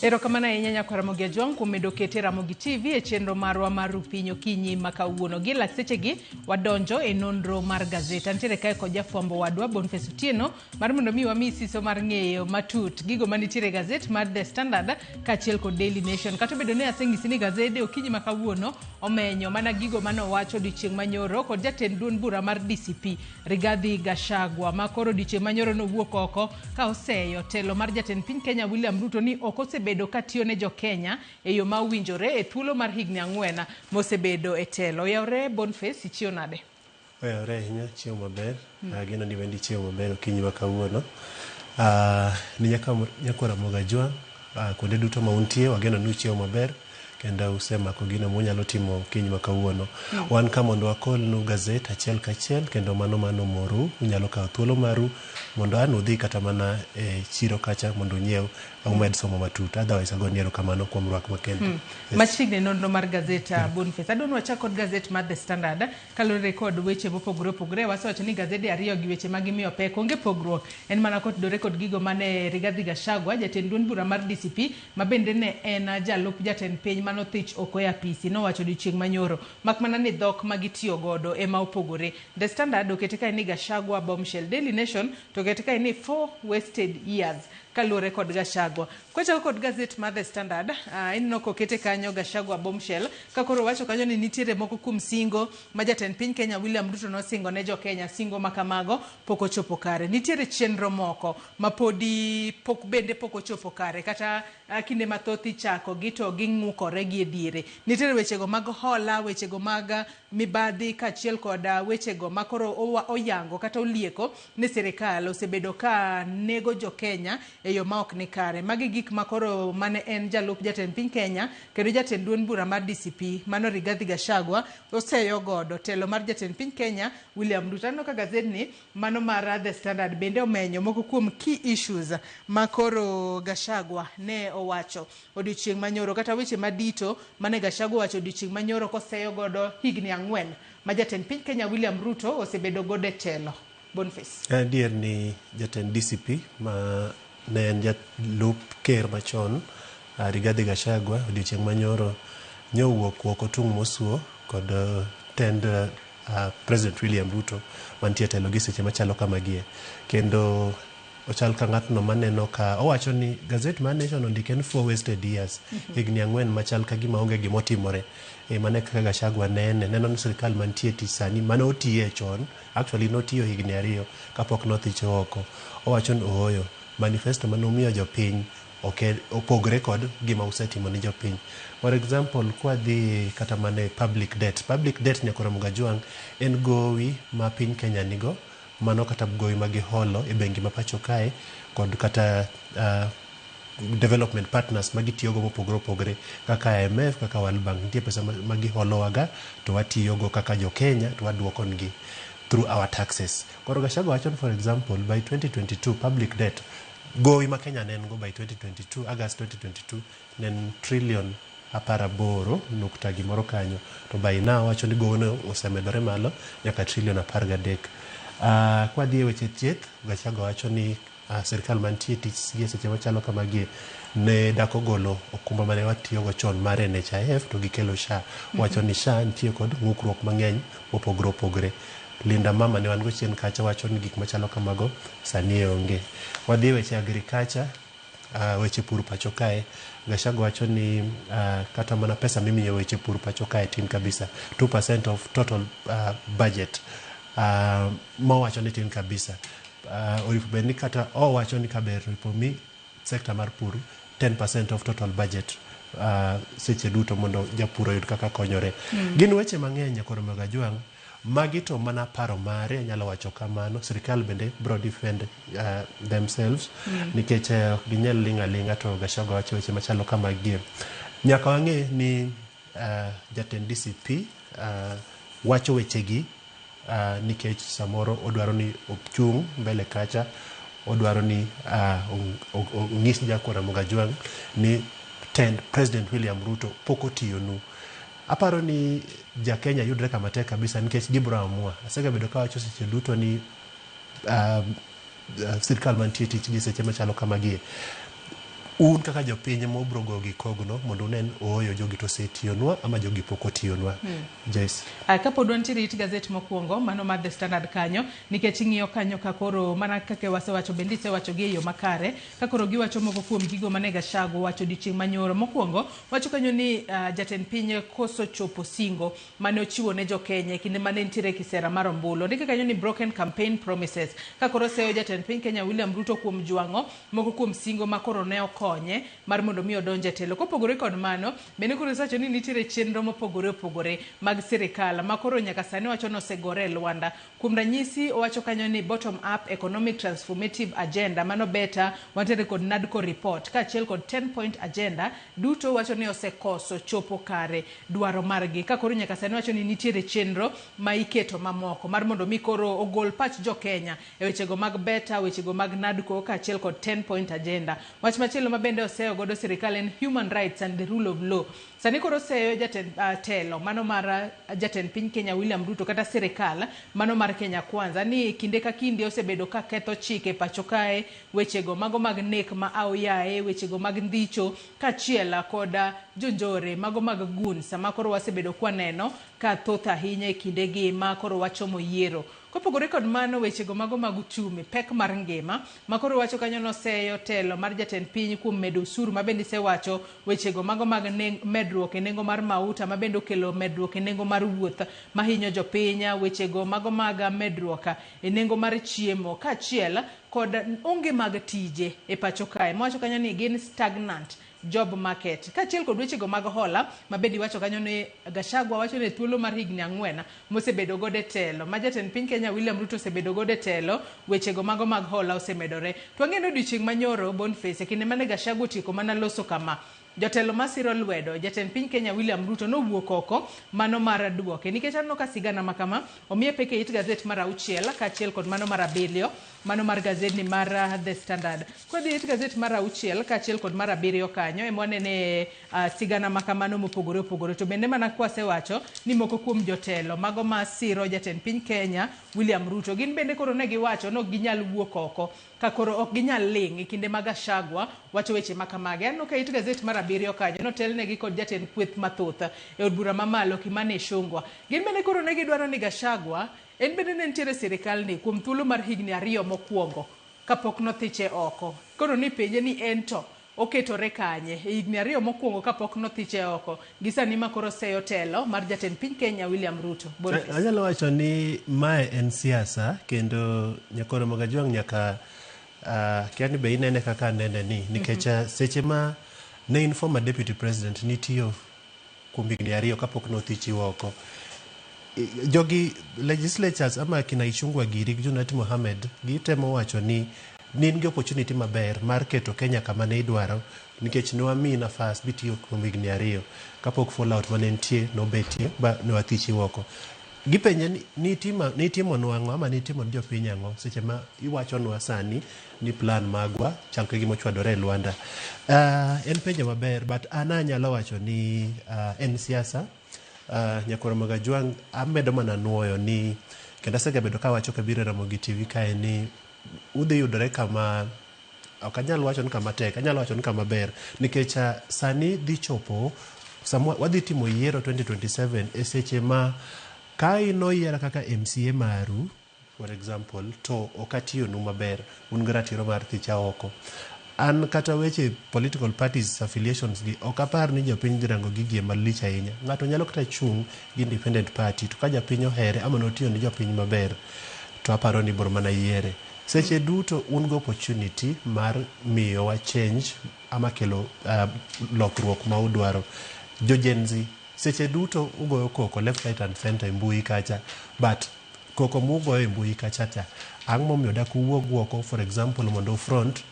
Erokamano ahinya Nyakwar Ramogi Ajwang' kuom medo kete Ramogi TV e chenro marwa mar Rupiny okinyi ma kawuono. Gi lak sechegi wadonjo e nonro mar gazet. Antiere kae kod jafwambo wadwa Boniface Otieno mar mondo mi wami siso mar ng'eyo matut gigo manitiere e gazet mar The Standard kaachiel kod Daily Nation. Kata obedo ni aseng'isi ni gazede okinyi ma kawuono omenyo mana gigo mane owach odiochieng' manyoro kod jatend duond bura mar DCP Rigathi Gachagua ma koro odiochieng' manyoro nowuok oko ka oseyo telo mar jatend piny Kenya William Ruto ni ok osebedo ka tiyo ne jo-Kenya e yo ma owinjore e thuolo mar higni ang'wen mosebedo e telo. Oyawre Boniface, ichiew nade? Oyawre ahinya, achiew maber. Ageno ni bende ichiew maber okinyi ma kawuono. Ni nyaka nyakwar Ramogi Ajwang', kuonde duto ma untie, wageno ni uchiew maber kendo usemako gino munyalo timo okinyi ma kawuono. Wan ka mondo wakolnu gazet achiel kachiel kendo mano mano moru, unyalo kawo thuolo maru mondo an udhi kata mana e chiro kacha mondo unyiew umed somo matut. Otherwise agoni erokamano kuom rwak makende. Yes. Machiegni nonro mar gazet Boniface. Adwa ni wachak kod gazet mar The Standard kaluwore kod weche mopogore opogore. Wasewacho ni gazede ariyo gi weche ma gimiyo pek onge pogruok, en mana kotudore kod gigo mane Rigathi Gachagua, jatend duond bura mar DCP ma bende ne en jalup jatend piny mane othich oko e apisi nowacho odiochieng' manyoro, mak mana ni dhok ma gitiyo godo ema opogore. The Standard okete kae ni Gachagua bombshell, Daily Nation to okete kae ni 4 wasted years kaluwore kod Gachagua. Kwachako kod gazet mar The Standard, ineno kokete kanyo Gachagua bombshell, ka koro wacho kanyo ni nitiere moko kuom singo ma jatend piny Kenya William Ruto nosingo ne jo-Kenya, singo ma kamago pok ochopo kare. Nitiere chenro moko ma podi pok bende pok ochopo kare kata kinde mathoth ichako gi to ging'ukore gi e diere. Nitiere wechego mag hola, wechego mag mibadhi kaachiel kod wechego ma koro oyango kata olieko ni sirikal osebedo ka nego jo-Kenya e yo ma ok ni kare. Magi gik ma koro mane en jalup jatend piny Kenya kendo jatend duond bura mar DCP mano Rigathi Gachagua oseyo godo telo mar jatend piny Kenya William Ruto. Aneno ka gazedni mano mar The Standard bende omenyo moko kuom key issues ma koro Gachagua ne owacho odiochieng' manyoro kata weche madito mane Gachagua owacho odiochieng' manyoro koseyo godo higni ang'wen ma jatend piny Kenya William Ruto osebedo godo e telo. Boniface. En adier ni jatend DCP ma ne en jalup ker machon Rigathi Gachagua odiochieng' manyoro nyowuok oko tung' mosuo kod tend President William Ruto mantie e telo gi seche machalo kamagie. Kendo ochal ka ng'atno maneno ka owacho ni gazet mar Nation ondike ni 4 wasted years, higni ang'wen machal ka gima onge gima otimore. E mano e kaka Gachagua nene, neno ni sirkal mantie e tich sani mane otiye chon, actually notiyo higni ariyo kapok nothiche oko. Owacho ni ooyo, manifesto mane umiyo jopiny ok opogre kod gima usetimo ni jopiny. For example, kwadhi kata mana e public debt. Public debt nyaka Ramogi Ajwang' en gowi ma piny Kenya nigo, mano kata gowi ma giholo e bengi ma pacho kae kod kata development partners ma gitiyogo mopogore opogore kaka IMF, kaka World Bank. Nitie pesa ma giholowaga to watiyogo kaka jo Kenya to waduoko negi through our taxes. Koro Gachagua wacho ni for example, by 2022 public debt gowi ma Kenya ne en go by 2022, August 2022 ne en trillion 18 nukta gimoro kanyo to by now wacho ni gowono osemedore malo nyaka trillion 13. Kwadhi e weche thieth, Gachagua wacho ni sirkal mantie tich gi e seche machalo kamagie ne dak ogolo okumba mane watiyogo chon mar NHIF to gikelo SHA. Wacho ni SHA nitie kod ng'ukruok mang'eny mopogore opogore. Linda Mama ne wan go chien kacha wacho ni gik machalo kamago sani onge. Wadhi e weche agriculture, weche pur pacho kae, Gachagua wacho ni kata mana pesa mimiyo weche pur pacho kae tin kabisa, 2% of total budget mowacho ni tin kabisa. Oripo bed ni kata owacho ni kaber oripo mi sector mar pur 10% of total budget seche duto mondo japur oyud kaka konyore. Gin weche mang'eny Nyakwar Ramogi Ajwang', magi to mana paro mare anyalo wacho kamano, sirikal bende bro defend themselves nikech ok ginyal ling' aling'a to Gachagua wacho weche machalo kamagie. Nyaka wang'e ni jatend DCP wacho wechegi nikech samoro odwaro ni ochung' mbele kacha, odwaro ni onyis Jakwar Ramogi Ajwang' ni tend President William Ruto pok otiyonu. Aparo ni ja Kenya yudre kama tek kabisa nikech gibro amua. Asegabedo kawacho seche duto ni sirkal mantie tich gi seche machalo kamagie. Un kaka jopiny ema ubiro goyo gi kogno mondo unen ooyo jogi to osetiyonwa ama jogi pok otiyonwa. Joyce. Kapod wantiere it gazet mokwongo mano mar The Standard kanyo nikech ing'iyo kanyo ka koro mana kaka wasewacho bende isewacho gi e yo makare ka koro giwacho moko kuom gigo mane Gachagua owacho odiochieng' manyoro. Mokwongo wacho kanyo ni jatend piny koso chopo singo mane ochiwo ne jokenya e kinde mane nitiere kisera mar ombulu. Ondike kanyo ni broken campaign promises ka koro oseyo jatend piny Kenya William Ruto kuom jwang'o moko kuom singo ma koro ne okonye mar mondo mi odonj e telo. Kopogore kod mano, bende koro osewacho ni nitiere chenro mopogore opogore mag sirikal ma koro nyaka sani owacho ni osegore e lwanda. Kuom ranyisi, owacho kanyo ni bottom up economic transformative agenda mano beta wantiere kod NADCO report kaachiel kod 10 point agenda duto wacho ni osekoso chopo kare dwaro margi. Ka koro nyaka sani wacho ni nitiere chenro ma iketo mamoko mar mondo mi koro ogol pach jo Kenya e wechego mag beta, wechego mag NADCO kaachiel kod 10 point agenda. Wach machielo ma bende oseyo godo sirikal en human rights and the rule of law. Sani koro oseyo jatend telo mano mar jatend piny Kenya William Ruto kata sirikal mano mar Kenya Kwanza ni kinde ka kinde osebedo ka ketho chike pacho kae wechego mago mag nek ma aoyaye, wechego mag ndhicho kaachiel kod jonjore mago mag goons ma koro wasebedo kwaneno ka thoth ahinya e kindegi ma koro wachomo yiero. Kopogore kod mano wechego mago mag uchumi, pek mar ngima ma koro wacho kanyo noseyo telo mar jatend piny kuom medo osuru ma bende isewacho wechego mago mag medruok e nengo mar mauta ma bende okelo medruok e nengo mar wuoth mahinyo jopiny, wechego mago mag medruok e nengo mar chiemo kaachiel kod onge mag tije e pacho kae. Mawacho kanyo ni gin stagnant job market. Kaachiel kod wechego mag hola ma bende iwacho kanyo ni Gachagua wacho ni thuolo mar higni 4 mosebedo godo e telo ma jatend piny Kenya William Ruto osebedo godo e telo wechego mago mag hola osemedore. To wang'eyo ni odiochieng' manyoro Boniface e kinde mane Gachagua otieko mana loso kama jotelo masiro lwedo jatend piny Kenya William Ruto nowuok oko mano mar duoke nikech aneno ka sigana ma kama omiye pek e it gazet mar 6 kaachiel kod mano mar 7 mano mar gazedni mar The Standard. Kwadhi e it gazet mar 6 kaachiel kod mar 7 kanyo ema wanene sigana ma kamano mopogore opogore to bende mana kwasewacho ni moko kuom jotelo mago masiro jatend piny Kenya William Ruto gin bende koro ne giwacho ni ok ginyal wuok oko ka koro ok ginyal ling' e kinde ma Gachagua wacho weche ma kamagi. Aneno ka it gazet mar 7 kanyo notelnegi kod jatend kweth mathoth e od bura mamalo Kimani Ichung'wa. Gin bende koro ne gidwaro ni Gachagua en bende ne nitiere e sirikal ni kuom thuolo mar higni 2 mokwongo kapok nothiche oko. Koro ni penje ni en to oketore kanye e higni 2 mokwongo kapok nothiche oko gi sani ma koro seyo telo mar jatend piny Kenya William Ruto. Boniface. Anyalo wacho ni mae en siasa kendo Nyakoro Magajwang' nyaka kia ni be inene kaka anene ni nikech seche ma ne in former deputy president nitiyo kuom higni 2 kapok nothichi oko. Jogi legislatures ama kina Ichung'wa giri gi Junet Mohamed gitemo wacho ni in gi opportunity maber mar keto Kenya kama ne idwaro nikech ne wamiyi nafas bitiyo kuom higni 2 kapok fallout mane nitie nobetie ba ne wathichi oko. Gipenje ni nitimonwa ang'o ama nitimo ne jopiny ang'o seche ma iwachonwa sani ni plan magwa chal ka gima ochwadore e lwanda. En penjo maber but an anyalo wacho ni en siasa. Nyakwar Magajwang' amedo mana nuoyo ni kendo asegabedo kawacho kabiro e Ramogi TV kae ni udhi yudore kama ok anyal wacho ni kama tek, anyalo wacho ni kama ber nikech sani dhi chopo sama wadhi timo yiero 2027 e seche ma ka inoyiera kaka MCA maru for example to ok atiyonu maber un gi ratiro mar thicha oko. An kata weche political parties affiliations gi ok apar ni jopiny dhi rango gigi e malich ahinya. Ng'ato nyalo kata chung' gi independent party to ka japiny ohere ama notiyo ne jopiny maber to aparo ni ibiro mana yiere. Seche duto un gi opportunity mar miyowa change ama kelo lokruok ma udwaro. Jo Gen Z seche duto ugoyo koko left, right and center e mbui kacha but koko mugoyo e mbui kacha cha ang' momiyo dak uwuog oko for example mondo front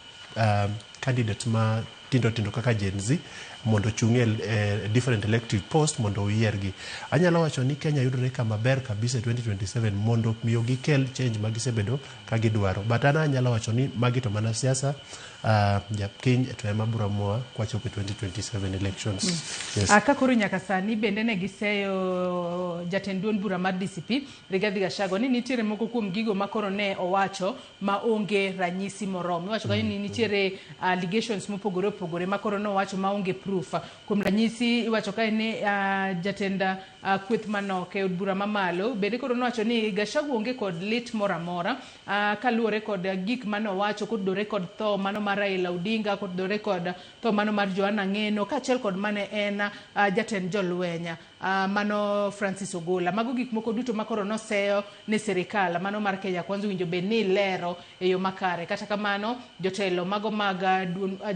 candidate ma tindo tindo kaka Gen Z mondo ochung' e different elective post mondo uyiergi. Anyalo wacho ni Kenya yudore kama ber kabisa e 2027 mondo miyo gikel change ma gisebedo ka gidwaro. But an anyalo wacho ni magi to mana siasa. Japiny to ema biro amua kwachopo 2027 elections. Yes. Ka koro nyaka sani bende ne giseyo jatend duond bura mar DCP Rigathi Gachagua ni nitiere moko kuom gigo ma koro ne owacho ma onge ranyisi moromo. Iwacho kanyo ni nitiere allegations mopogore opogore ma koro nowacho ma onge proof. Kuom ranyisi iwacho kae ni jatend kweth manok e od bura mamalo bende koro nowacho ni Gachagua onge kod lit moro amora kaluwore kod gik mane owacho kotudore kod tho mano mar Raila Odinga, kotudore kod tho mano mar Joanna Ng'eno kaachiel kod mane en jatend jolweny mano Francis Ogola. Mago gik moko duto makoro noseyo ne sirikal mano mar Kenya Kwanza owinjo bed ni ilero e yo makare. Kata kamano jotelo mago mag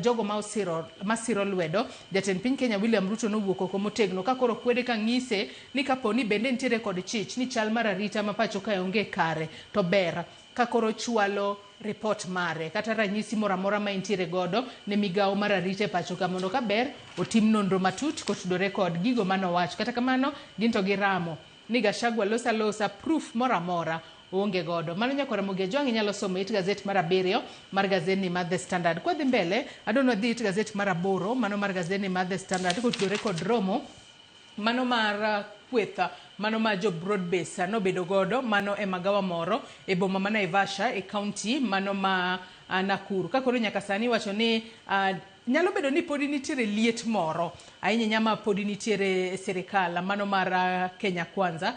jogo ma osiro, masiro lwedo jatend piny Kenya William Ruto nowuok oko motegno ka koro kwede ka ng'ise ni kapo ni bende nitiere kod chich ni chal mar arita ma pacho kae onge kare to ber ka koro chwalo report mare kata ranyisi moro amora ma entiere godo ne migawo mar arita e pacho ka mondo ka ber otim nonro matut kotudore kod gigo manowacho. Kata kamano gin to giramo ni Gachagua losa alosa proof moro amora oonge godo. Mano nyaka Ramogi Ajwang' inyalo somo it gazet mar 7 mar gazeti mar The Standard. Kwadhi mbele, adwa ni wadhi it gazet mar 8 mano mar gazeti mar The Standard kotudore kod romo mano mar kweth mano ma jo broad base nobedo godo mano e magawa moro e boma ma Naivasha e county mano ma Nakuru. Ka koro nyaka sani iwacho ni nyalo bedo ni podi nitiere liet moro ahinya ahinya ma podi nitiere e sirikal mano mar Kenya Kwanza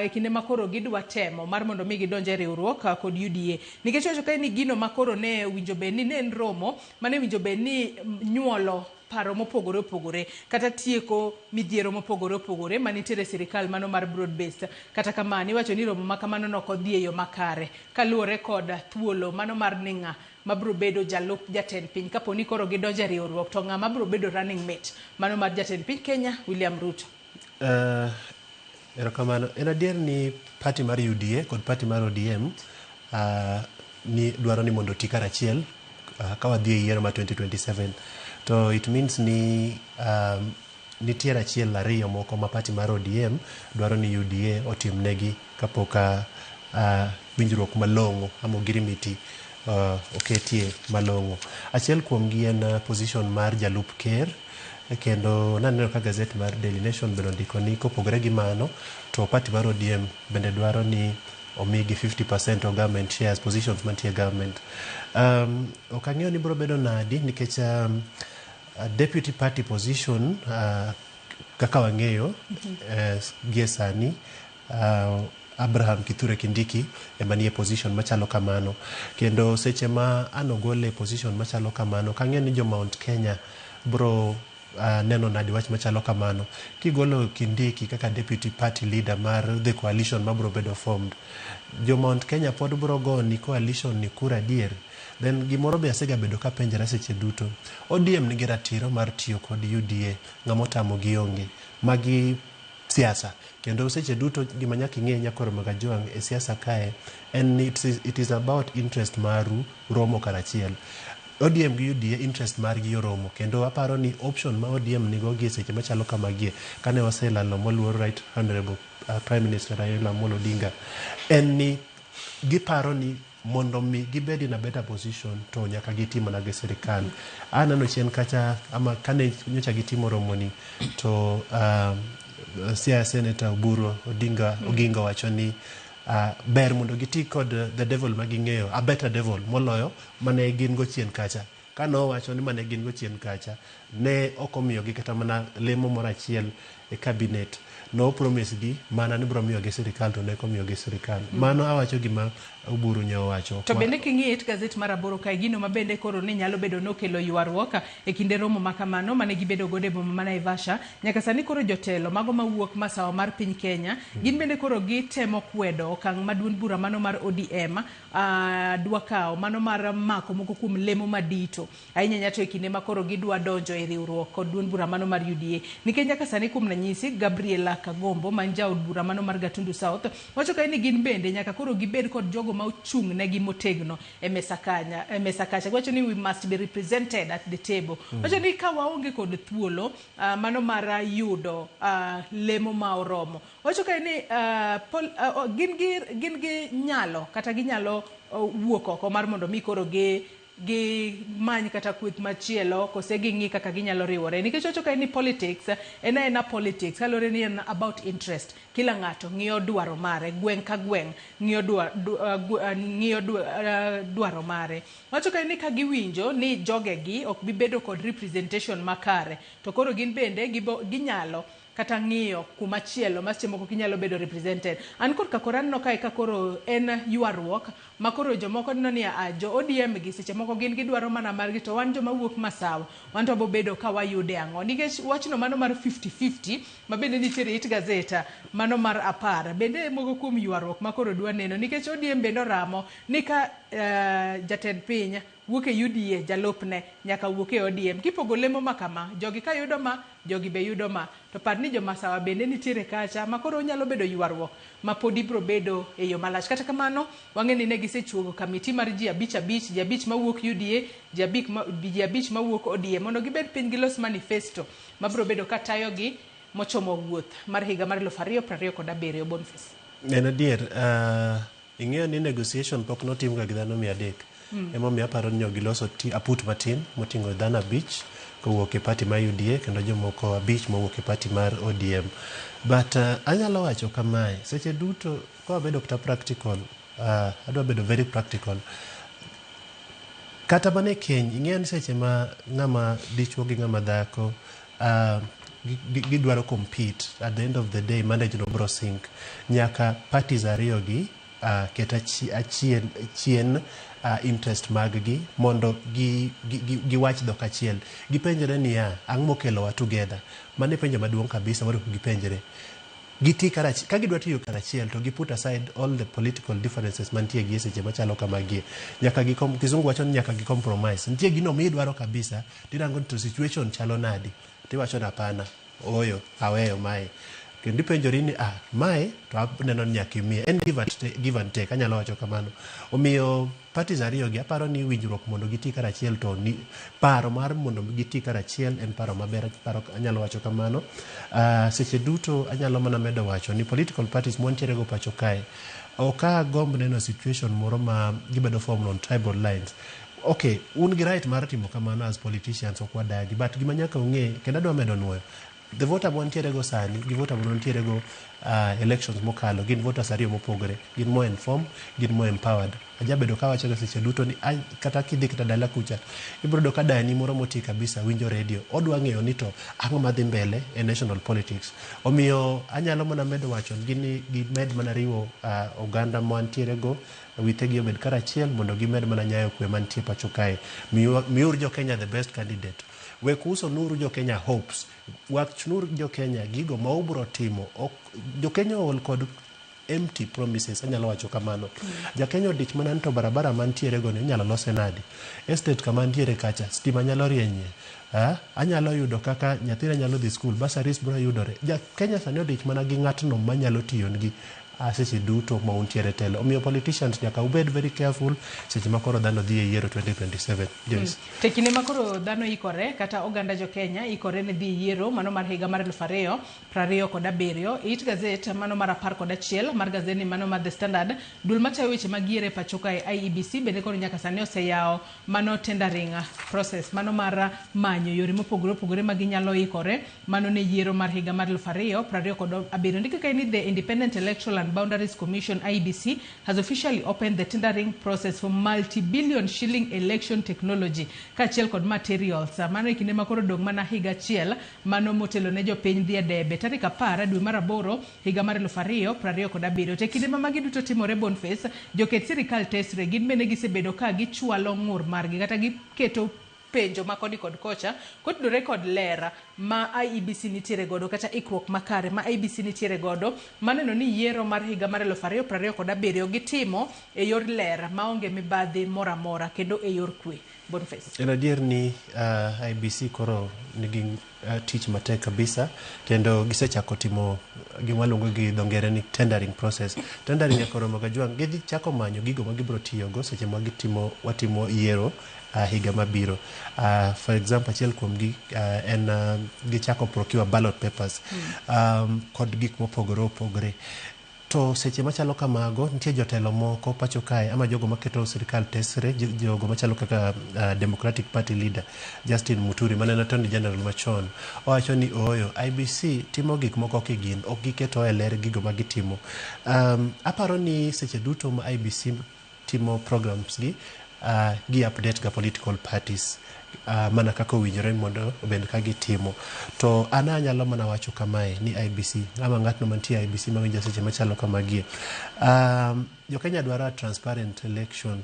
e kinde ma koro gidwa temo mar mondo mi gidonj e riwruok kod UDA. Nikech wacho kae ni gino ma koro ne owinjo bed ni ne en romo mane owinjo bed ni nyuolo paro mopogore opogore kata tieko midhiero mopogore opogore manitiere e sirikal mano mar broad based. Kata kamano iwacho ni romo ma kamano nok odhi e yo makare kaluwore kod thuolo mano mar ni ng'a mabiro bedo jalup jatend piny kapo ni koro gidonjo e riwruok to ng'ama biro bedo running mate mano mar jatend piny Kenya William Ruto. Erokamano. En adier ni party mar UDA kod party mar ODM ni dwaro ni mondo oti karachiel ka wadhi e yiero mar 2027. To it means ni nitiere achiel ariyo moko ma party mar ODM dwaro ni UDA otimnegi kapok winjruok malong'o ama ogirimiti oketie malong'o. Achiel kuomgi en position mar jalup ker kendo naneno ka gazet mar Daily Nation bende ondiko ni kopogore gi mano to party mar ODM bende dwaro ni omigi 50% of government shares, positions mantie e government. Ok ang'eyo ni biro bedo nadi nikech deputy party position kaka wang'eyo gie sani Abraham Kithure Kindiki ema nie position machalo kamano. Kendo seche ma an ogole e position machalo kamano, ok ang'eyo ni jo Mount Kenya bro neno nadi wach machalo kamano. Kigolo Kindiki kaka deputy party leader mar the coalition mabro bedo formed, jo Mount Kenya pod bro go ni coalition ni kura adier. Then gimoro be asegabedo kapenjora seche duto. ODM nigi ratiro mar tiyo kod UDA, ng'ama otamogi onge. Magi siasa. Kendo seche duto gima nyaka ing'e nyakoro mag Ajwang' e siasa kae en ni it is about interest maru romo karachiel. ODM gi UDA interest margi oromo kendo aparo ni option ma ODM nigo gie seche machalo kamagie kane waselalo moluor Right Honorable Prime Minister Raila Amolo Odinga en ni giparo ni mondo mi gibed in a better position to nyaka giti mana gi sirikal. Aneno chien kacha ama kane nyocha gitimo romoni to Siaya Senator Oburu Odinga Oginga wacho ni ber mondo giti kod the devil ma ging'eyo, a better devil moloyo mane gin go chien kacha. Kane owacho ni mane gin go chien kacha, ne ok omiyogi kata mana lemo moro achiel e cabinet. No promise gi mana ni biro miyogi sirikal to ne ok omiyogi sirikal. Mano awacho gima Oburu nyo owacho. To bende king'iyo it gazet mar 8 kae gino ma bende koro ni nyalo bedo nokelo ywaruok e kinde romo ma kamano mane gibedo godo e boma ma Naivasha. Nyaka sani koro jotelo mago mawuok masawa mar piny Kenya gin bende koro gitemo kwedo okang' ma duond bura mano mar ODM dwa kawo mano mar mako moko kuom lemo madito ahinya ahinya to e kinde ma koro gidwa donjo e riwruok kod duond bura mano mar UDA. Nikech nyaka sani kuom ranyisi Gabriela Kagombo man jaod bura mano mar Gatundu South wacho kae ni gin bende nyaka koro gibed kod jogo ma ochung' negi motegno e mesa kanya, e mesa kacha. Giwacho ni we must be represented at the table. Wacho ni ka waonge kod thuolo mano mar yudo lemo ma oromo. Wacho kae ni gin gi nyalo kata ginyalo wuok oko mar mondo mi koro gi Gimany kata kweth machielo kose ging'i kaka ginyalo riwore nikech wacho kae ni politics en aena politics kaluwore ni en about interest. Kila ng'ato ng'iyo dwaro mare, gweng' ka gweng' ng'iyo dwa, dwa, ng'iyo dwa, dwaro mare. Wacho kae ni ka giwinjo ni jogegi ok bi bedo kod representation makare, to koro gin bende gibo, ginyalo kata ng'iyo kuma chielo ma seche moko ginyalo bedo represented. An korka koro aneno kae ka koro en ywaruok ma koro jomoko neno ni a jo ODM gi seche moko gin gidwaro mana margi, to wan joma wuok Masawa wan to wabobedo ka wayude ang'o, nikech wachno mano mar 50-50 ma bende nitiere it gazeta mano mar 10 bende moko kuom ywaruok ma koro dwa neno, nikech ODM bende oramo ni ka jatend piny wuok e UDA, jalupne nyaka wuok e ODM. Kipogo lemo ma kama, jogi ka yudo ma, jogi be yudo ma, to par ni jo Masawa bende nitiere kacha ma koro onyalo bedo ywaruok ma pod ibiro bedo e yo malach. Kata kamano, wang'e ni ne gisechuogo kamiti mar ji abich abich, ji abich mawuok UDA, ji abich mawuok ODM, mondo gibed piny gilos manifesto mabiro bedo ka tayogi mochomo wuoth mar higa mar 2027. Boniface. En adier, ing'eyo ni negotiation pok notim ga gi dhano 300. Emomiyo aparo ni giloso aput matin moting'o dhano abich kowuok e party mar UDA kendo jomoko abich mowuok e party mar ODM. But anyalo wacho kamae, seche duto ka wabedo kata practical, adwa bedo very practical. Kata mana e keny, ing'eyo ni seche ma ng'ama dichuo gi ng'ama dhako gidwaro compete, at the end of the day marriage no bro sink. Nyaka parties ariyo gi ket achien chien interest mag gi mondo giwach dhok achiel. Gipenjre niya, ang'o mokelowa together? Mano e penjo maduong' kabisa monego gipenjre. Giti karachiel, ka gidwa tiyo karachiel to gi put aside all the political differences mantie gi e seche machalo kamagie. Nyaka gi kizungu wacho ni nyaka gi compromise. Nitie gino midwaro kabisa, tirango ni to situation chalo nadi. Tiwacho ni hapana, oyo, aweyo mae. Kendo ipenjori ni ah, mae to aneno ni nyaka imiye. En give and take, anyalo wacho kamano. Omiyo parties ariyo gi aparo ni winjruok mondo giti karachiel, to ni paro mar mondo giti karachiel en paro maber, paro anyalo wacho kamano. Seche duto anyalo mana medo wacho ni political parties mwantiere go pacho kae ok agomb neno situation moro ma gibedo formed on tribal lines. Okay, un gi right mar timo kamano as politicians, ok wadagi, but gima nyaka ung'e kendo adwa medo nuoyo, the voter mwantiere go sani gi voter mantiere go elections mokalo gin voters ariyo mopogore. Gin more informed, gin more empowered. Ajabedo kawacho ga seche duto ni kata kidhi kata dala kucha, ibiro yudo ka dani moro moti kabisa winjo radio, odwa ng'eyo ni to ang'o madhi mbele e national politics. Omiyo anyalo mana medo wacho gi ni gimed mana riwo oganda mwantiere go withegi obed karachiel mondo gimed mana nyayo kwe mantie pacho kae. Miuru jo Kenya the best candidate. Wek uso nuru jo Kenya hopes. Wachnuru jo Kenya gigo ma ubro timo. Ok, jo Kenya ool kod empty promises, anyalo wacho kamano. Ja Kenya odich mana ni to barabara mantiere go ni inyalo lose nadi. Estate kama ntiere kacha, stima nyalo rienyie. Anyalo yudo kaka nyathina nyalo dhi school, bursaries bro yudore. Ja Kenya sani odich mana gi ng'atno manyalo tiyonegi seche duto ma untiere telo. Omiyo politicians nyaka ubed very careful seche ma koro dhano dhi e yiero 2027. Joyce. To kinde ma koro dhano ikore, kata oganda jo Kenya ikore ne dhi yiero mano mar higa mar 2027, it gazet mano mar 11 mar gazeti mano mar The Standard, duol matayo weche mag yiero e pacho kae IEBC bende koro nyaka sani oseyawo mano tendering process mano mar manyo yore mopogore opogore ma ginyalo ikore mano ne yiero mar higa mar 2027. Ndike kae ni the Independent Electoral and Boundaries Commission IEBC has officially opened the tendering process for multi-billion shilling election technology kaachiel kod materials. Mano e kinde ma koro dong' mana higa achiel mano motelo ne jopiny dhi e debe tarik 10 dwe mar aboro higa mar 2027. To e kinde ma magi duto timore, Boniface, joket sirikal tesre gin bende gisebedo ka gichwalo ng'ur margi kata giketo penjo ma koni kod kocha kotudore kod ler ma IEBC nitiere godo kata ikruok makare ma IEBC nitiere godo maneno ni yiero mar higa mar 2027 gitimo e yor ler maonge mibadhi moro amora kendo e yor kwe. Boniface. En adier ni IEBC koro nigi tich matek kabisa kendo gisechako timo gima waluongo gi dho ngere ni tendering process. Tendering e koro Magajwang' gidhi chako manyo gigo ma gibiro tiyogo seche ma gitimo watimo yiero higa mabiro. For example, achiel kuom gi en gichako procure ballot papers kod gik mopogore opogore. To seche machalo kamago, nitie jotelo moko pacho kae ama jogo maketo sirikal tesre, jogo machalo kaka Democratic Party leader Justin Muturi mane en Attorney General machon, owacho ni ooyo, IEBC timo gik moko kigin, ok giketo e ler gigo ma gitimo. Aparo ni seche duto ma IEBC timo programs gi, gi update ga political parties mana kaka owinjore mondo obed ka gitimo. To an anyalo mana wacho kamae ni IEBC, ama ng'atno mantie IEBC mawinjo seche machalo kamagie. Jo Kenya dwaro a transparent election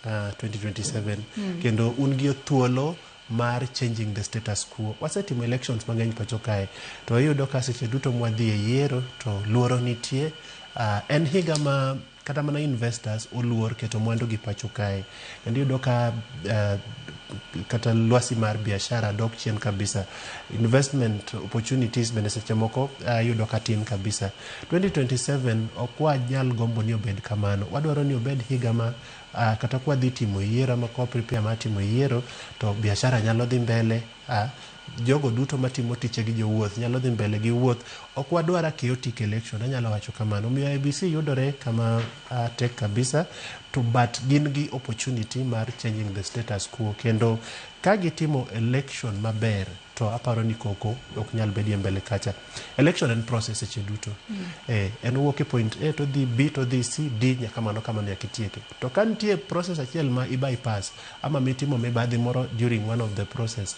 2027 kendo un gi thuolo mar changing the status quo. Wasetimo elections mang'eny pacho kae to iyudo ka seche duto mwadhi e yiero to luoro nitie. En higa ma kata mana investors oluor keto mwandu gi pacho kae kendo iyudo ka kata lwasi mar biashara dok chien kabisa. Investment opportunities bende seche moko iyudo ka tin kabisa. 2027 ok wanyal gombo ni obed kamano. Wadwaro ni obed higa ma kata kwadhi timo yiero ama kwa prepare mar timo yiero to biashara nyalo dhi mbele, jogo duto matimo tiche gi jowuoth nyalo dhi mbele gi wuoth. Ok wadwar a chaotic election, anyalo wacho kamano. Omiyo IEBC yudore kama tek kabisa to but gin gi opportunity mar changing the status quo kendo ka gitimo election maber to aparo ni koko ok nyal bedie mbele kacha. Election en process seche duto. En owuok e point A to dhi B to dhi C, D nyaka mano kamano nyaka itieke. To ka nitie process achiel ma i bypass ama mitimo mibadhi moro during one of the process,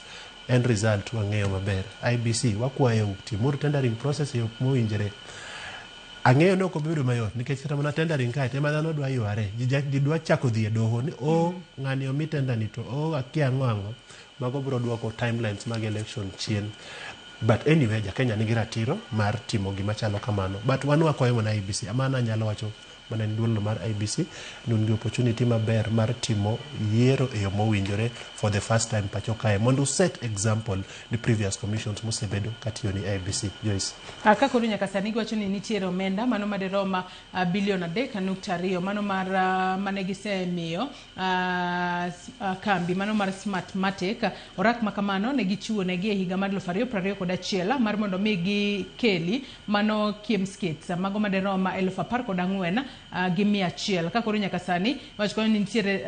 end result wang'eyo maber. IEBC wakwayou timuru tendering process e yo mowinjore. Ang'eyo ni ok obi bedo mayot nikech kata mana tendering kae ema dhano dwa yware. Ji dwa chako dhi e doho ni o ng'ani omi tender ni to o akia ang'o ang'o. Mago biro duoko timelines mag election chien. But anyway, ja Kenya nigi ratiro mar timo gima chalo kamano. But wan wakwayo mana IEBC. Ama an anyalo wacho mana en duolno mar IEBC ni un gi opportunity maber mar timo yiero e yo mowinjore for the first time pacho kae mondo set example ni previous commissions mosebedo katiyo ni IEBC. Joyce. Ka koro nyaka sani giwacho ni nitiere omenda mano madirom bilion 3.2 mano mar mane gisemiyo kambi mano mar Smartmatic. Orak ma kamano ne gichiwo negi e higa mar 2021 mar mondo mi gikeli mano KIEMS kits mago madirom 14,100. Ka koro nyaka sani wach kanyo ni nitiere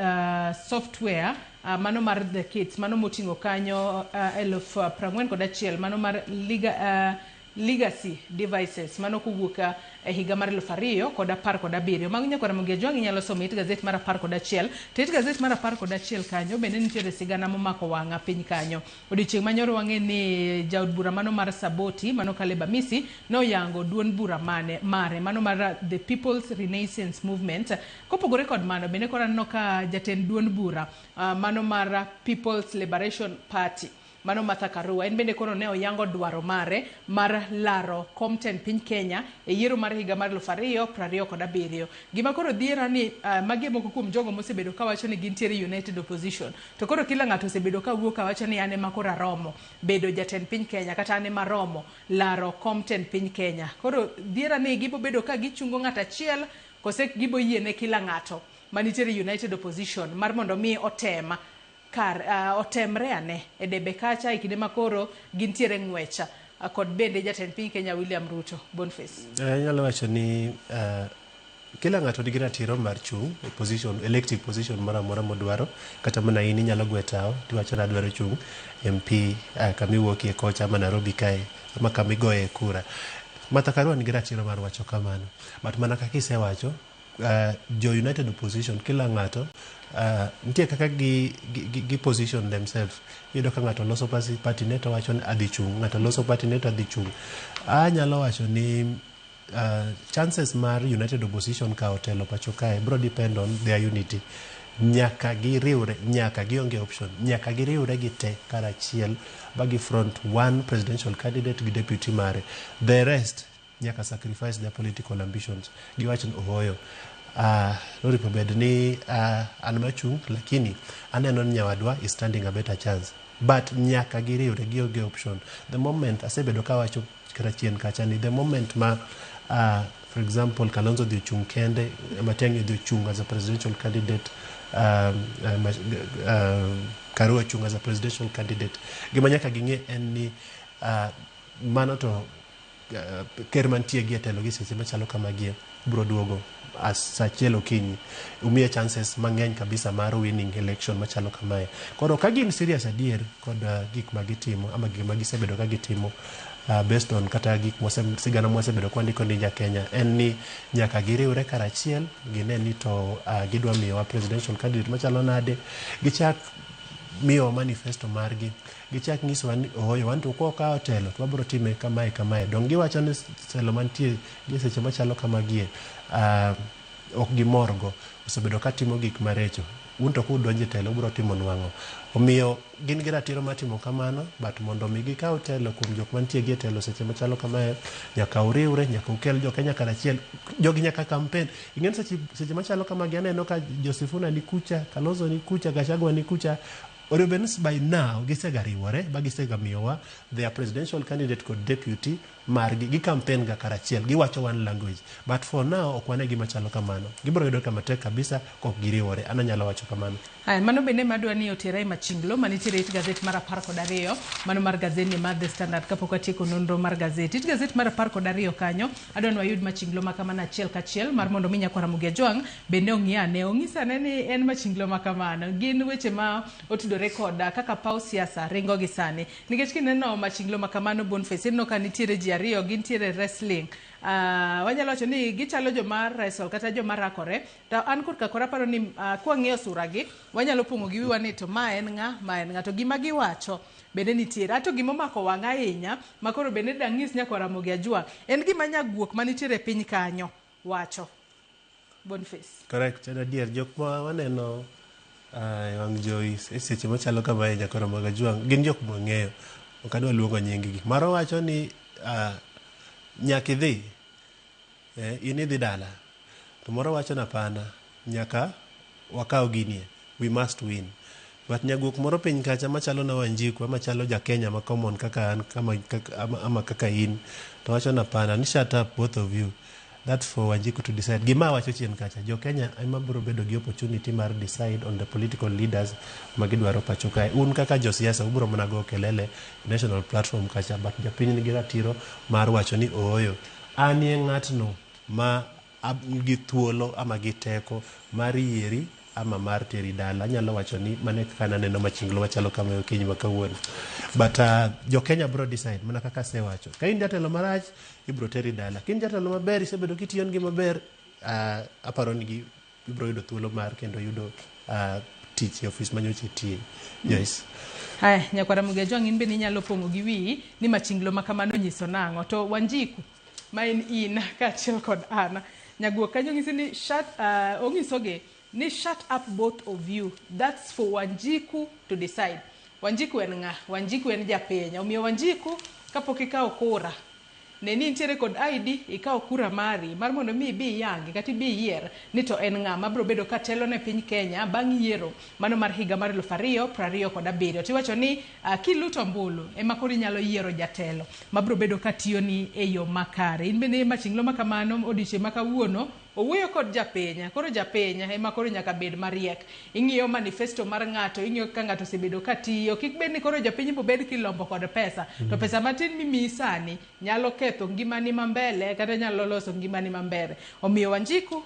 software mano mar the kits mano moting'o kanyo 41,000 mano mar liga, legacy devices mano kowuok e higa mar 2017. Mago nyakwara Ramogi Ajwang' inyalo somo it gazet mar 11. To it gazet mar 11 kanyo bende nitiere sigana momako wang'a piny kanyo. Odiochieng' manyoro wang'e ni jaod bura mano mar Saboti mano Caleb Amisi noyango duond bura mane mare mano mar The People's Renaissance Movement. Kopogore kod mano bende koro aneno ka jatend duond bura mano mar People's Liberation Party mano Martha Karua en bende koro ne oyango dwaro mare mar laro kom tend piny Kenya e yiero mar higa mar 2027. Gima koro dhiera ni magi e moko kuom jogo mosebedo kawacho ni gintiere United Opposition. To koro kila ng'ato osebedo kawuok kawacho ni an ema koro aromo bedo jatend piny Kenya kata an ema aromo laro kom tend piny Kenya. Koro dhiera ni gibo bedo ka gichungo ng'ato achiel kose gibo yiene kila ng'ato manitiere United Opposition mar mondo mi otem kar otemre ane e debe kacha e kinde ma koro gintiere ng'wech kod bende jatend piny Kenya William Ruto. Boniface. Anyalo wacho ni kila ng'ato nigi ratiro mar chung' e position, elective position moro amora modwaro. Kata mana in inyalo gwe tao tiwacho ni adwaro chung' MP kamiwuokie kocha ama Nairobi kae ama kamigoye kura. Martha Karua nigi ratiro mar wacho kamano. But mana kaka isewacho, jo United Opposition kila ng'ato nitie kaka gi position themselves. Iyudo ka ng'ato loso party ne to wacho ni adhi chung', ng'ato loso party ne to adhi chung'. Anyalo wacho ni chances mar United Opposition kawo telo pacho kae bro depend on their unity. Nyaka giriwre, nyaka gionge option, nyaka giriwre gi te karachiel ba gi front one presidential candidate gi deputy mare. The rest nyaka sacrifice their political ambitions. Giwach ni ohoyo. Noripo bed ni an machung' lakini aneno ni nyawadwa is standing a better chance. But nyaka giriwre, gionge option. The moment asebedo kawacho kata chien kacha ni the moment ma for example Kalonzo odhi ochung' kende, Matiang'i odhi ochung' as a presidential candidate, Karua ochung' as a presidential candidate, gima nyaka ging'e en ni mano to ker mantie gi e telo gi seche machalo kamagie biro duogo as saa achiel okinyi. Umiye chances mang'eny kabisa mar winning election machalo kamae. Koro ka gin serious adier kod gik ma gitimo ama gik ma gisebedo ka gitimo, based on kata gik mwase, sigana mwasebedo kwandiko ni ja Kenya, en ni nyaka giriwre karachiel, gine ni to gidwa miyowa presidential candidate machalo nade, gichak miyowa manifesto margi, gichak nyisowa ni ooyo, wan to kwakawo telo to wabiro time kamae kamae. Dong giwacho ni telo mantie gi seche machalo kamagie ok gimorgo, osebedo ka timo gik marecho, un to kudonjo e telo ubiro timo nwang'o. Omiyo gin gi ratiro mar timo kamano, but mondo mi gikaw telo kuom jok mantie gi e telo seche machalo kamae, nyaka uriwre, nyaka ukel jo Kenya karachiel, jogi nyaka campaign. Ing'eni seche machalo kamagi aneno ka Josifuna ni kucha, Kalonzo ni kucha, Gachagua ni kucha. Onego bed ni by now gisega riwore ba gisega miyowa their presidential candidate kod deputy margi, gi campaign ga karachiel, giwacho one language. But for now ok wane gima chalo kamano. Gibiro yudo kama tek kabisa kok giriwore. An anyalo wacho kamano. Haya, mano bende madwa ni otera e machinglo manitiere it gazet mar 12, mano mar gazet mar The Standard, kapok atieko nonro mar gazet. It gazet mar 12 kanyo, adwa ni wayud machinglo ma kamano achiel kachiel mar mondo mi nyakwar Ramogi Ajwang' bende ong'i ane, ong'is ane ni en machinglo ma kamano. Gin weche ma otudore kod kaka paw siasa ringo gi sani. Nikech kineno machinglo ma kamano Boniface, ineno ka nitiere ji ariyo, gintiere wrestling. Wanyalo wacho ni gichalo joma wrestle kata joma rakore. To an korka kora aparo ni kwang'iyo sura gi, wanyalo pong'o gi wiwa ni to ma en ng'a, ma en ng'a. To gima giwacho bende nitiere. Ato gima omako wang'a ahinya, ma koro bende dang'is nyakwar Ramogi Ajwang', en gima nyaguok manitiere piny kanyo wacho. Boniface. Correct, en adier. Jok ma waneno e wang' jowi e seche machalo kamae, nyakwar Ramogi Ajwang', gin jok mwang'eyo. Ok adwa luongo nying gi. Moro wacho ni nyaka idhi, in idhi dala. To moro wacho ni hapana, nyaka wakaw ginie, we must win. But nyaguok moro piny kacha machalo na Wanjiku ama chalo ja Kenya ma common kaka an kama, kaka, ama kaka in, to wacho ni hapana, ni shut up both of you. That's for Wanjiku to decide. Gima wacho chien kacha, jo Kenya ema biro bedo gi opportunity mar decide on the political leaders ma gidwaro pacho kae. Un kaka josiasa ubiro mana go kelele national platform kacha, but japiny nigi ratiro mar wacho ni ooyo, anie ng'atno ma gi thuolo ama gi teko mar yieri ama mar teri dala. Anyalo wacho ni mano e kaka naneno machinglo machalo kama e okinyi ma kawuono. But jo Kenya biro decide mana kaka asewacho. Ka in jatelo marach, ibiro teri dala. Ka in jatelo maber, isebedo kitiyo negi maber, aparo ni ibiro yudo thuolo mar kendo yudo tich e ofis manyocha itiye. Joyce. Haya, nyakwar Ramogi Ajwang', in bende inyalo pong'o gi wiyi ni machinglo ma kamano nyiso nang'o. To Wanjiku, ma en in kaachiel kod an, nyaguok kanyo ng'isi ni shut, onyisogi ni shut up both of you. That's for Wanjiku to decide. Wanjiku en ng'a? Wanjiku en japiny. Omiyo Wanjiku, kapok ikawo kura, ne ni intiere kod ID, ikawo kura mari mar mondo mi ibi iyangi kata ibi iyier ni to en ng'a mabiro bedo ka telo ne piny Kenya bang' yiero mano mar higa mar 2027. Tiwacho ni kiluto ombulu ema koro inyalo yiero jatelo mabiro bedo ka tiyoni e yo makare. In bende machinglo ma kamano odiochieng' ma kawuono owuoyo kod japiny. Koro japiny ema koro nyaka bed mariek. Ing'iyo manifesto mar ng'ato, ing'iyo kaka ng'ato osebedo ka tiyo. Kik bed ni koro japiny bobed kilombo kod pesa. To pesa matin mimiyi sani nyalo ketho ngimani ma mbele kata nyalo loso ngimani ma mbele. Omiyo Wanjiku,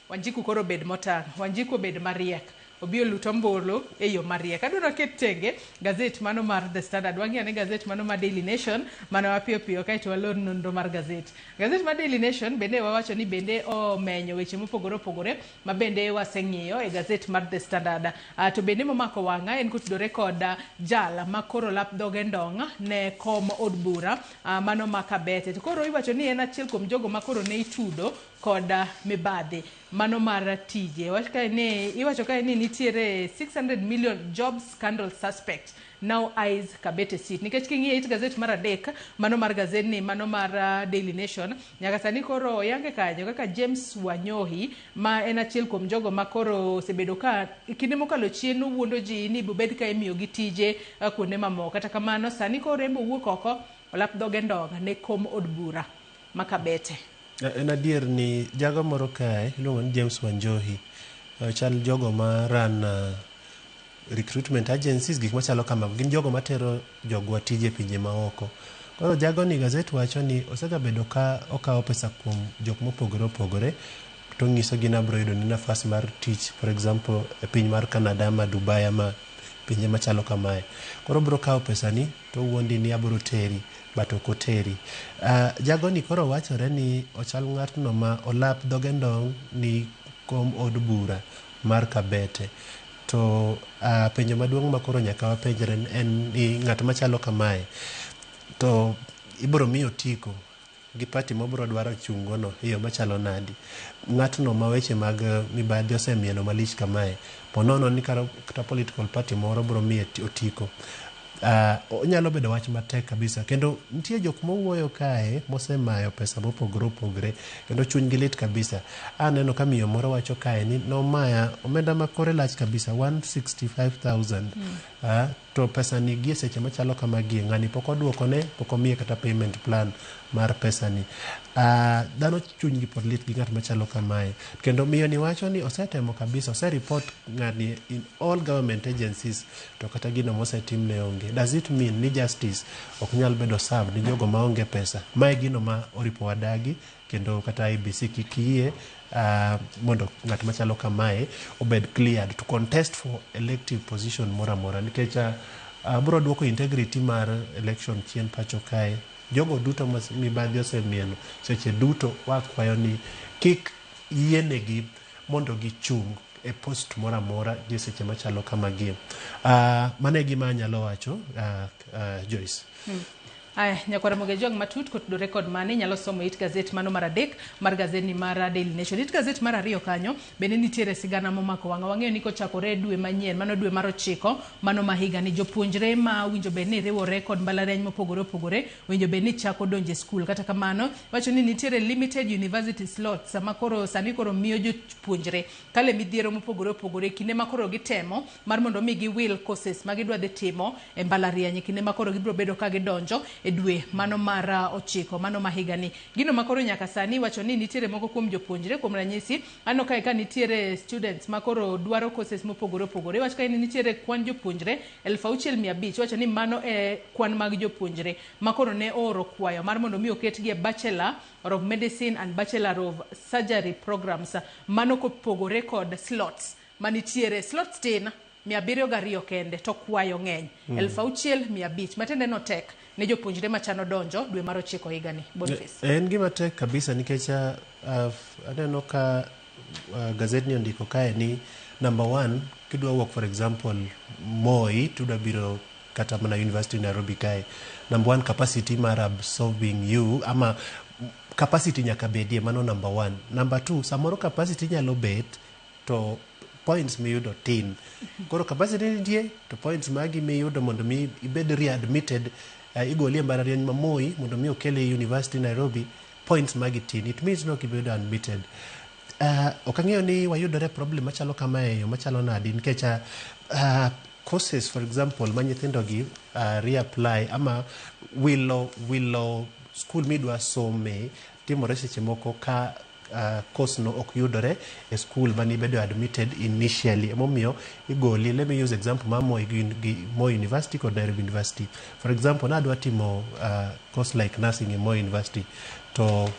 Wanjiku koro bed motang', Wanjiku obed mariek. Obi olut ombulu e yo mariek. Adwaro aket tenge gazet mano mar The Standard. Wang'i ane gazet mano mar Daily Nation mana mapiyo piyo kaeto walor nonro mar gazet. Gazet mar Daily Nation bende wawacho ni bende omenyo weche mopogore opogore ma bende waseng'iyo e gazet mar The Standard. To bende momako wang'a en kotudore kod jal ma koro lap dhoge ndong' ne kom od bura, mano ma Kabete. To koro iwacho ni en achiel kuom jogo ma koro ne itudo kod mibadhi mano mar tije. Wach kae ni, iwacho kae ni nitiere 600 million job scandal suspect now eyes Kabete seat. Nikech king'iyo it gazet mar 3, mano mar gazet ni, mano mar Daily Nation, nyaka sani koro oyange kanyo kaka James Wanyohi ma en achiel kuom jogo ma koro osebedo ka kinde mokalo chien nowuondo ji ni bobed ka imiyogi tije kuonde mamoko. Kata kamano sani koro en be owuok oko olap dhoge ndong' ne kom od bura ma Kabete. En adier ni jago moro kae iluongo ni James Wanjohi, chal jogo ma run recruitment agencies, gik machalo kamago, gin jogo matero jogwa tije e pinje maoko. Koro jagoni gazet wacho ni osegabedo ka okawo pesa kuom jok mopogore opogore to nyisogi ni abiro yudo ni nafas mar tich, for example, e piny mar Canada ama Dubai ama pinje machalo kamae. Koro obiro kawo pesani to owuondi ni abiro teri, but ok oteri. Jagoni koro wachore ni ochal ng'atno ma olap dhoge ndong' ni kom od bura mar Kabete. To penjo maduong' ma koro nyaka wapenjre en ni ng'at machalo kamae to ibiro miyo otiko gi party mobiro dwaro chung' go no e yo machalo nadi. Ng'atno ma weche mag mibadhi osemieno malich kamae, ponono ni kata political party moro biro miye otiko. Onyalo bedo wach matek kabisa. Kendo nitie jok mowuoyo kae mosemayo pesa mopogore opogore kendo chunygi lit kabisa. Aneno ka miyo moro wacho kae ni nomaya omenda ma kore lach kabisa 165,000. To pesa ni gie seche machalo kamagi ng'ani pok oduokone, pok omiye kata payment plan mar pesa ni. Dhano chunygi pod lit gi ng'at machalo kamae. Kendo miyo ni wacho ni osetemo kabisa, ose-report ng'ani in all government agencies to kata gino mosetimne onge. Does it mean ni justice ok nyal bedo served ni jogo maonge pesa? Mae gino ma oripo wadagi kendo kata IEBC kik yie mondo ng'at machalo kamae obed cleared to contest for elective position moro amora nikech biro duoko integrity mar election chien pacho kae. Jogo duto ma mibadhi osemieno seche duto wakwayo ni kik yienegi mondo gichung e post moro amora gi seche machalo kamagi. Mano e gima anyalo wacho, Joyce. Aya, nyakwara Mogejuang matut kotudore kod mani inyalo somo it gazet mano mar adek mar gazet mar Daily Nation. It gazet mar ariyo kanyo bende nitiere sigana momako wang'a. Wang'eyo ni kochakore dwe manyien, mano dwe mar ochiko, mano ma higa ni jopuonjre ma winjo bed ni riwore kod mbalariany mopogore opogore winjo bed ni chako donjo e skul. Kata kamano, wacho ni nitiere limited university slots sama koro sani koro miyo jopuonjre kale midhiero mopogore opogore kinde ma koro gitemo mar mondo mi giwil courses ma gidwa dhi timo e mbalariany kinde ma koro gibiro bedo ka gidonjo e dwe mano mar ochiko mano ma higani. Gino ma koro nyaka sani iwacho ni nitiere moko kuom jopuonjre, kuom ranyisi aneno kae ka nitiere students ma koro dwaro courses mopogore opogore. Iwacho kae ni nitiere kwan jopuonjre 6,500. Iwacho ni mano e kwan mag jopuonjre ma koro ne ooro kwayo mar mondo mi oketgi e Bachelor of Medicine and Bachelor of Surgery programs. Mano kopogore kod slots manitiere, slots tin 702 kende to kwayo ng'eny 6,500, matiende no tek ne jopuonjre machano donjo dwe mar ochiko higani. Boniface. En gima tek kabisa nikech aneno ka gazetni ondiko kae ni number one, kidwa wuok, for example, Moi tudwa biro kata mana University Nairobi kae, number one, capacity mar absorbing you ama capacity nyaka bedie, mano number one. Number two, samoro capacity nyalo bet to points miyudo tin. Koro capacity nitie to points magi miyudo mondo mi ibed readmitted, igoli e mbalariany ma Moi mondo mi okeli e University Nairobi, points magi tin. It means no kibedo admitted. Ok ang'eyo ni wayudore problem machalo kamae e yo machalo nadi nikech courses, for example, ma nyithindo gi reapply ama wilo school midwa some timore seche moko ka course no ok yudore e school manibedo admitted initially. Emomiyo igoli. Let me use example mar Moi, gi Moi University kod Nairobi University. For example, nadwa timo course like nursing e Moi University to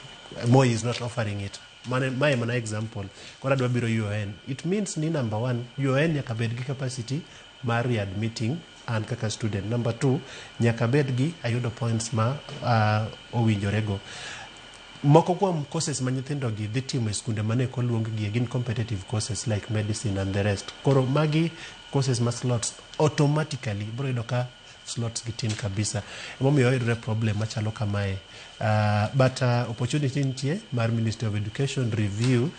Moi is not offering it. Mane, mae mana example. Koro adwa biro UoN. It means ni number one, UoN nyaka bed gi capacity mar readmitting an kaka student. Number two, nyaka bed gi ayudo points ma owinjore go. Moko kuom courses ma nyithindo gi dhi timo e skunde mane koluong gi gin competitive courses like medicine and the rest. Koro magi courses ma slots automatically biro yudo ka slots gi tin kabisa. Emomiyo wayudore problem machalo kamae. But opportunity nitie mar Ministry of Education review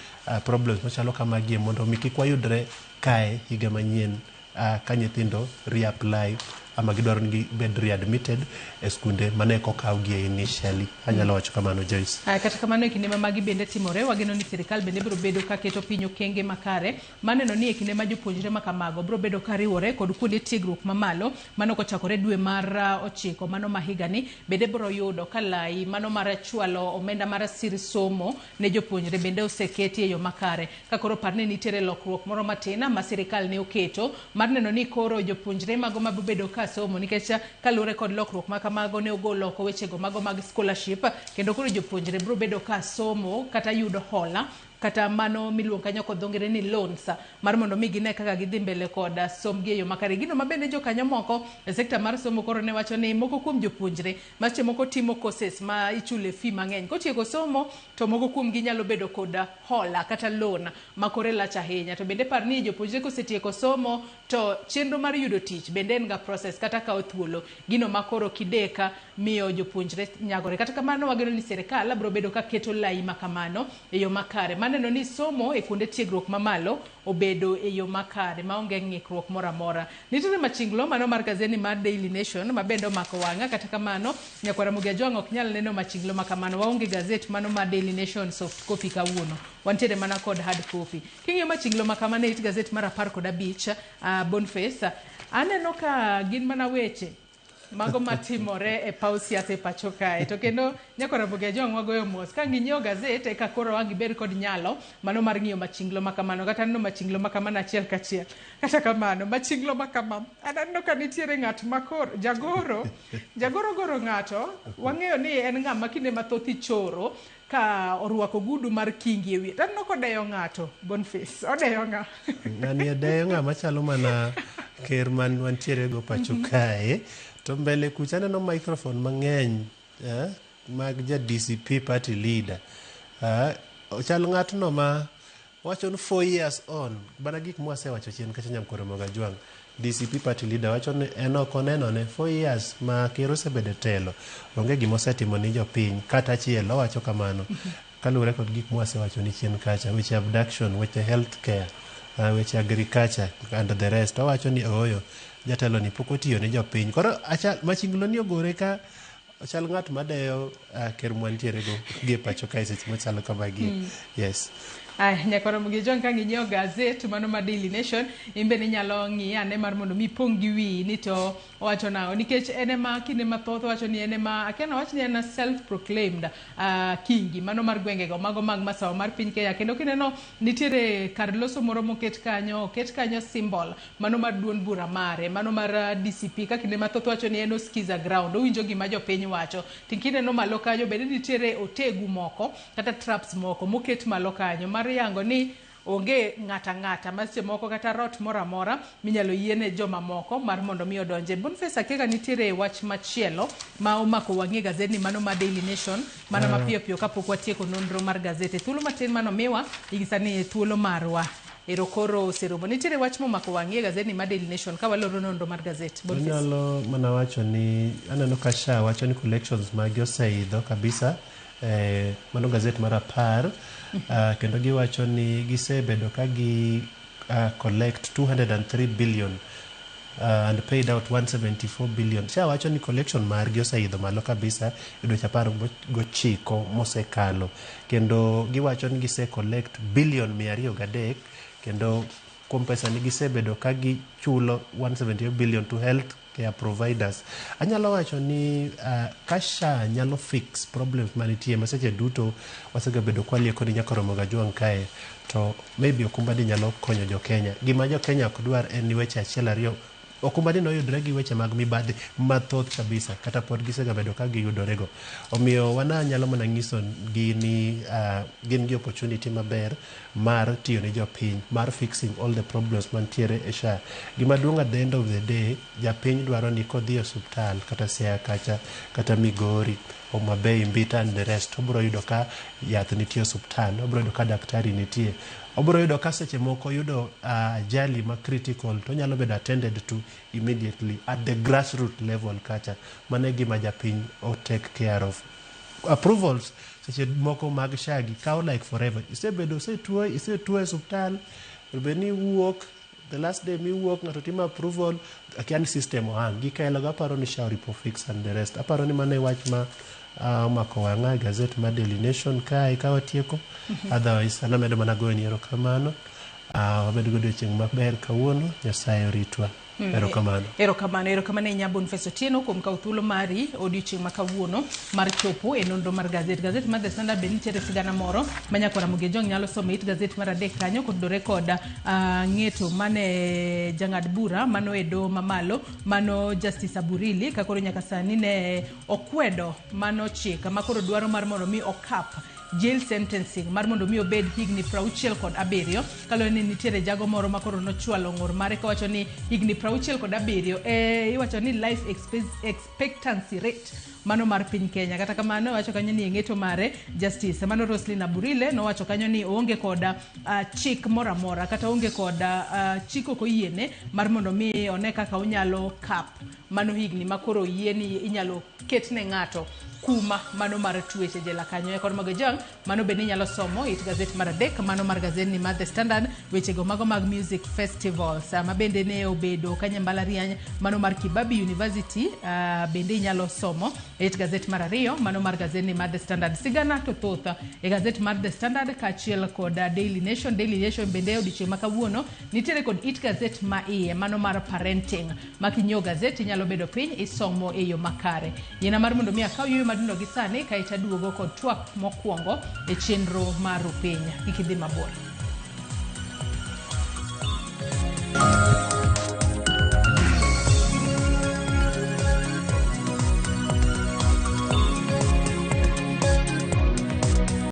problems machalo kamagi mondo mi kik wayudre kae higa manyien ka nyithindo reapply ama gidwaro ni gibed readmitted e skunde mane okawgie initially. Anyalo wacho kamano, Joyce. Kata kamano, e kinde ma magi bende timore, wageno ni sirikal bende biro bedo ka keto piny okenge makare maneno ni e kinde ma jopuonjre ma kamago biro bedo ka riwore kod kuonde tiegruok mamalo mano kochakore dwe mar ochiko mano ma higani bende biro yudo ka lai mano mar chwalo omenda mar sir somo ne jopuonjre bende oseketi e yo makare. Ka koro par ni nitiere lokruok moro matin ma sirikal ne oketo mar neno ni koro jopuonjre mago mabiro bedo ka ka somo nikech kaluwore kod lokruok ma kamago ne ogol oko wechego mago mag scholarship kendo koro jopuonjre biro bedo ka somo kata yudo hola kata mano miluongo kanyo kod dho ngere ni loans mar mondo mi gine kaka gidhi mbele kod sombgi e yo makare. Gino ma bende jokanyo moko e sekta mar somo koro ne wacho ni moko kuom jopuonjre ma seche moko timo courses ma ichule fee mang'eny kotieko somo to moko kuomgi nyalo bedo kod hola kata loan ma kore lach ahinya. To bende par ni jopuonjre kosetieko somo to chenro mar yudo tich bende en ga process kata kawo thuolo. Gino ma koro kideka miyo jopuonjre nyagore. Kata kamano wageno ni sirikal biro bedo ka keto lai ma kamano e yo makare. Maneno ni somo e kuonde tiegruok mamalo obedo e yo makare maonge ng'ikruok moro amora. Nitiere machinglo mano mar gazeti mar Daily Nation ma bende omako wang'a kata kamano nyakwar Ramogi Ajwang' ok nyal neno machinglo ma kamano. Waonge gazet mano mar Daily Nation soft copy kawuono. Wantiere mana kod hard copy. King'iyo machinglo ma kamano e it gazet mar 15, Boniface, aneno ka gin mana weche mago matimore e paw siasa e pacho kae. To kendo nyakwar Ramogi Ajwang' wagoyo mos. Ka ng'inyiewo gazet eka koro ang' ibed kod nyalo mano mar ng'iyo machinglo ma kamano kata neno machinglo ma kamano achiel kachiel. Kata kamano, machinglo ma kama, aneno ka nitiere ng'at ma koro, jagoro, jagoro goro ng'ato, wang'eyo ni en ng'ama kinde mathoth ichoro ka orwako ogudu mar kingi e wiye. To aneno kodeyo ng'ato, Boniface, odeyo ng'a? Ng'ani odeyo ng'ama chalo mana ker man wantiere go pacho kae. To mbele kucha aneno microphone mang'eny mag ja DCP party leader. Ochal ng'atno ma wacho ni 4 years on, mana gik mwasewacho chien kacha Nyamkor Ramogi Ajwang'. DCP party leader wacho ni en ok oneno ne 4 years ma ker osebedo e telo, onge gima osetimo ni jopiny kata achiel, owacho kamano. Kaluwore kod gik mwasewacho ni chien kacha, weche abduction, weche health care, weche agriculture and the rest. Owacho ni ooyo, jatelo ni pok otiyo ni jopiny. Koro acha, machinglo ni ogore ka ochal ng'at madeyo ker mwantiere go gi e pacho kae seche machalo kamagi. Yes. Ay, nyakwar Ramogi Ajwang' ka ng'inyiewo gazet mano mar Daily Nation, in bende inyalo ng'iye ane mar mondo mi ipong' gi wiyi ni to owacho nang'o. Nikech en ema kinde mathoth owacho ni en ema, akia nawach ni en a self proclaimed kingi mano mar gwengego mago mag masawa mar piny Kenya. Kendo kineno nitiere kar loso moro moket kanyo, oket kanyo symbol mano mar duond bura mare, mano mar DCP ka kinde mathoth owacho ni en oskiza ground, owinjo gima jopiny wacho. To kineno malo kanyo bende nitiere otegu moko kata traps moko moket malo kanyo mar yango ni onge ng'ata ng'ata ma seche moko kata rot moro amora minyalo yiene joma moko mar mondo mi odonje. Boniface akia nitiere wach machielo ma omako wang'i e gazet ni mano mar Daily Nation mana mapiyo piyo kapok watieko nonro mar gazet. E thuolo matin manomiwa inyisa ni thuolo marwa ero koro oserumo. Nitiere wach momako wang'i e gazet ni mar Daily Nation ka waloro nonro mar gazet. Boniface. Anyalo mana wacho ni aneno ka SHA wacho ni collections magi oseidho kabisa. Mano gazet mar 10 kendo giwacho ni gisebedo ka gi collect 203 billion and paid out 174 billion. SHA wacho ni collection margi oseidho malo kabisa e dweche 19 mosekalo kendo giwacho ni gise collect billion 203 kendo kuom pesa ni gisebedo ka gichulo 178 billion to health care providers. Anyalo wacho ni ka SHA nyalo fix problems manitie ma seche duto wasegabedo kwalieko ni nyaka Ramogi Ajwang' kae to maybe okumba ni nyalo konyo jo Kenya. Gima jo Kenya ok dwar en ni weche achiel ariyo okumba ni noyudre gi weche mag mibadhi mathoth kabisa kata pod gisegabedo ka giyudore go. Omiyo wana nyalo mana nyiso gi ni gin gi opportunity maber mar tiyo ne jopiny, mar fixing all the problems mantiere e SHA. Gima duong' at the end of the day, japiny dwaro ni kodhi e osuptal kata Siaya kacha kata Migori, Homa Bay, Mbita and the rest, obiro yudo ka yath nitie e osuptal, obiro yudo ka daktari nitie, obiro yudo ka seche moko oyudo ajali ma critical to onyalo bedo attended to immediately at the grassroots level kacha. Mano e gima japiny o take care of. Approvals seche moko mag SHA gi kawo like forever. Isebedo, isetuo, isetuo e osuptal, bed ni iwuok, the last day miwuok ng'ato timo approval, akia ni system ohang. Gikelo go aparo ni SHA oripo fix and the rest. Aparo ni mano e wach ma omako wang'a e gazet mar Daily Nation kae ka watieko. Otherwise an amedo mana goyo ni erokamano. Wabed gi odiochieng' maber kawuono. Nyasaye oritwa. Erokamano. Erokamano, erokamano ahinya Boniface Otieno kuom kawo thuolo mari odiochieng' ma kawuono mar chopo e nonro mar gazet. Gazet mar The Standard be nitiere sigana moro ma nyakwar Ramogi Ojwang' nyalo somo e it gazet mar adek kanyo kotudore kod ng'eto mane jang'ad bura mano e doho mamalo mano Justice Aburili ka koro nyaka sani ne okwedo mano chik ma koro dwaro mar mondo mi okap jail sentencing mar mondo mi obed higni 67 kaluwore ni nitiere jago moro ma koro nochwalo ng'ur mare kawacho ni higni 67 e iwacho ni life expectancy rate mano mar piny Kenya. Kata kamano owacho kanyo ni e ng'eto mare Justice mano Roslyn Aburile nowacho kanyo ni oonge kod chik moro amora kata oonge kod chik ok oyiene mar mondo mi one kaka onyalo cap mano higni ma koro oyie ni inyalo ketne ng'ato kuma mano mar twech e jela kanyo. E kor Magajang, mano bende inyalo somo it gazet mar adek mano mar gazetni mar The Standard, wechego mago mag music festivals ma bende ne obedo kanyo e mbalariany mano mar Kibabi University, bende inyalo somo it gazet mar ariyo mano mar gazetni mar The Standard. Sigana to thoth e gazet mar The Standard kaachiel kod Daily Nation. Daily Nation bende odiochieng' ma kawuono nitiere kod it gazet ma iye mano mar parenting ma kinyiewo gazet inyalo bedo piny isomo e yo makare. Yiena mar mondo mi akaw yueyo madindo gi sani kaeto aduogo kod twak mokwongo e chenro mar Rupiny. Kik idhi mabor.